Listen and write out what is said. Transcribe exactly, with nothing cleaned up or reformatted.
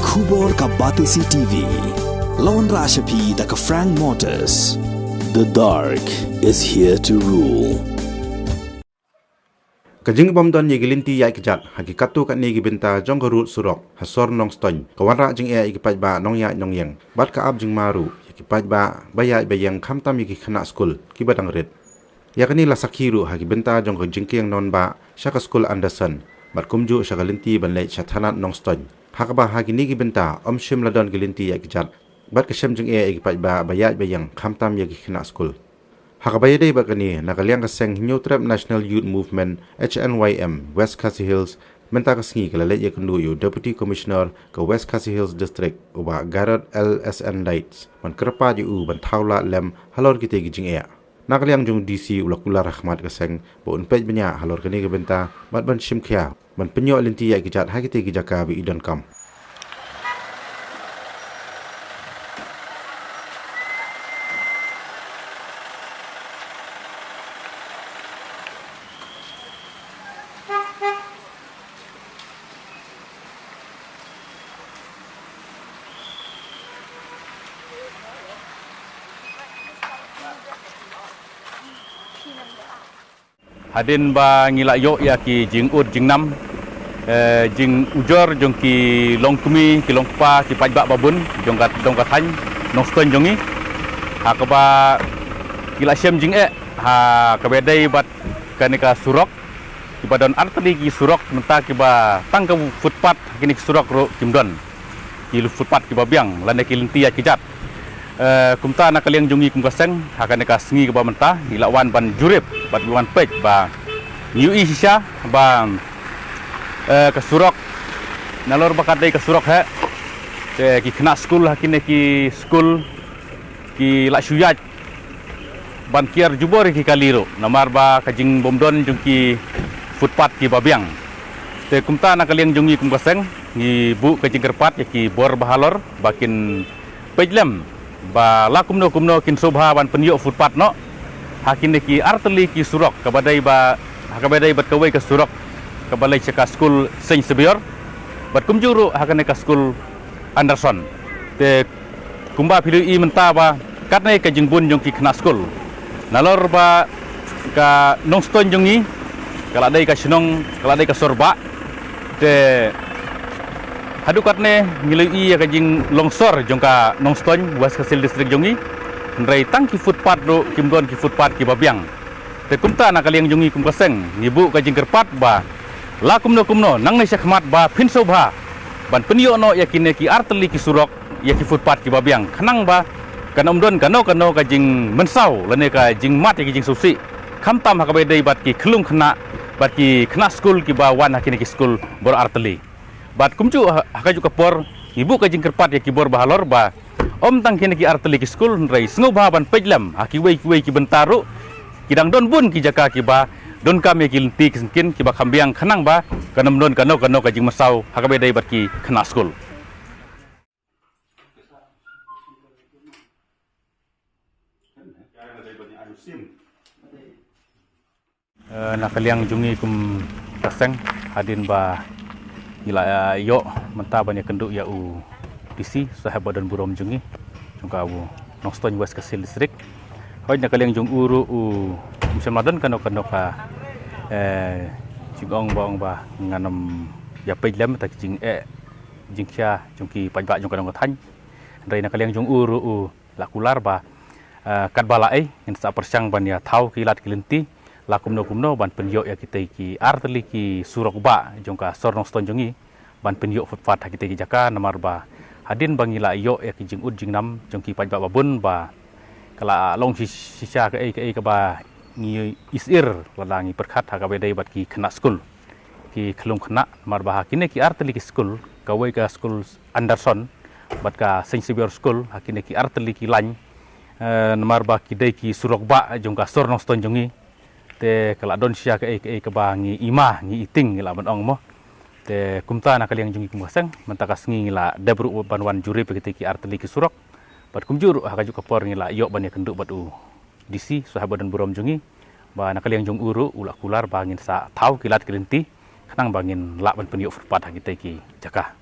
Khubor ka Batesi T V. Lawan Rashapi da ka Frank Motors. The dark is here to rule. Ka jingbym don ïa ki lynti ïaid kjat ha ki katto katne ki bynta jong ka rud surok ha sor Nongstoiñ ka wanrah jingeh ïa ki paidbah nongïaid nongïeng bad ka ap jingma ruh ïa ki paidbah ba ïaid ba ïeng khamtam ïa ki khynnah skul kiba dang rit. Ïa kane la sakhi ruh ha ki bynta jong ka jingkieng nongbah sha ka skul Anderson bad kumjuh sha ka lynti ban leit sha thanat Nongstoiñ, ha kaba ha kine ki bynta ym shym la don ki lynti ïaid kjat bad ka shem jingeh ïa ki paidbah ba ïaid ba ïeng khamtam ïa ki khynnah skul. Ha kaba ïadei bad kane, na ka liang ka seng Hynñiewtrep National Youth Movement, H N Y M, West Khasi Hills, mynta ka sngi ka la leit ïakynduh ïa u Deputy Commissioner ka West Khasi Hills District, u Bah Garod L S N Lights, ban kyrpad ïa u ban thaw lad lem halor kitei ki jingeh. Na ka liang jong u D C u la kular ha khmat ka seng ba un peit bniah halor kane ka bynta bad ban shim khia ban pynïoh lynti ïaid kjat ha kitei ki jaka ba i donkam. Hadien ba ngi la ïoh ïa ki jingud jingnam, eh, jingujor jong ki longkmie, ki longkpa, ki paidbah babun jong ka, jong ka thaiñ Nongstoiñ jong ngi, ha kaba ki la shem jingeh ha kaba dei bad kane ka surok, kiba don artylli ki surok, mynta kiba tang ka footpath ha kine ki surok ruh kim don, ki footpath kiba biang lane ki lynti ïaid kjat. Eh, kumta na ka liang jong ngi kum ka seng, ha kane ka sngi kaba mynta ngi la wan ban jurip bad wan peit ba ngi ïohi shisha ba, eh, ka surok, nalor ba ka dei ka surok heh, te ki khynnah skul ha kine ki skul ki la shu ïaid ban kiar jubor ïa ki kali ruh namar ba ka jingbymdon jong ki footpath kiba biang. Te kumta na ka liang jong ngi kum ka seng ngi buh ka jingkyrpad ïa ki bor bahalor ba kin peit lem ba la kumno kumno kin sngewbha ban pynïoh footpath noh ha kine ki artylli ki surok, kaba dei ba, ha kaba dei bad kawei ka surok kaba leit sha ka skul Saint Xavier bad kumjuh ruh ha kane ka skul Anderson. Te kumba phi la ïohi mynta ba katne ka jingbun jong ki khynnah skul, nalor ba ka Nongstoiñ jong ngi ka la dei ka shnong, ka la dei ka sor bah. Te haduh katne ngi la ïohi ïa ka jinglongsor jong ka Nongstoiñ, West Khasi Hills District jong ngi, hynrei tang ki footpath ruh kim don ki footpath kiba biang. Te kumta na ka liang jong ngi kum ka seng ngi buh ka jingkyrpad ba la kumno kumno nangne shakhmat ba phin sngewbha ban pynïoh noh ïa kine ki artylli ki surok, ïa ki footpath kiba biang, khnang ba kan ym don kano kano ka jingmynsaw lane ka jingmad ïa ki jingsngewsih, khamtam ha kaba dei bad ki khyllung khynnah bad ki khynnah skul kiba wan ha kine ki skul bor artylli. Bad kumjuh ha, ha kajuh ka por ngi buh ka jingkyrpad ïa ki bor bahalor ba ym tang kine ki artylli ki skul, hynrei sngewbha ban peit lem ha kiwei kiwei ki bynta ruh, ki dang don bun ki jaka kiba donkam ïa ki lynti ki syngkien kiba kham biang, khnang ba kan ym don kano kano ka jingmynsaw ha kaba dei bad ki khynnah skul. Eh, na ka liang jong ngi kum ka seng, hadien ba ngi la, eh, ïoh mynta ban ïakynduh ïa u D C saheb ba don burom jong ngi jong ka u Nongstoiñ West Khasi Hills District. Hooid, na ka liang jong u ruh u ym shym la don kano kano ka, eh, jingong ba ong ba ngan ym ïa peit lem ïa ki jingeh jingkhia jong ki paidbah jong ka dong ka thaiñ. Hynrei na ka liang jong u ruh u la kular ba, eh, katba la ei ngin sa pyrshang ban ïa thaw ki lad ki lynti la kumno kumno ban pynïoh ïa kitei ki artylli ki surok bah jong ka sor Nongstoiñ jong ngi, ban pynïoh footpath ha kitei ki jaka, namar ba hadien ba ngi la ïoh ïa ki jingud jingnam jong ki paidbah babun ba ka la long shi-, shisha kaei kaei kaba ngi isir lada ngi pyrkhat ha kaba dei bad ki khynnah skul, ki khyllung khynnah, namar ba ha kine ki artylli ki skul, kawei ka skul Anderson bad ka Saint Xavier School, ha kine ki artylli ki lain, eh, namar ba ki dei ki surok bah jong ka sor Nongstoiñ jong ngi. Te ka la don shisha kaei kaei kaba ngi ima, ngi iting, ngi la ban ong mo. Te kumta na ka liang jong ngi kum ka seng, mynta ka sngi ngi la dep ruh ban wan jurip ïa kitei ki artylli ki surok. Bad kumjuh ruh ha kajuh ka por ngi la ïoh ban ïakynduh bad u D C saheb ba don burom jong ngi, ba na ka liang jong u ruh u la kular ba ngin sa thaw ki lad ki lynti khnang ba ngin lah ban pynïoh footpath ha kitei ki jaka.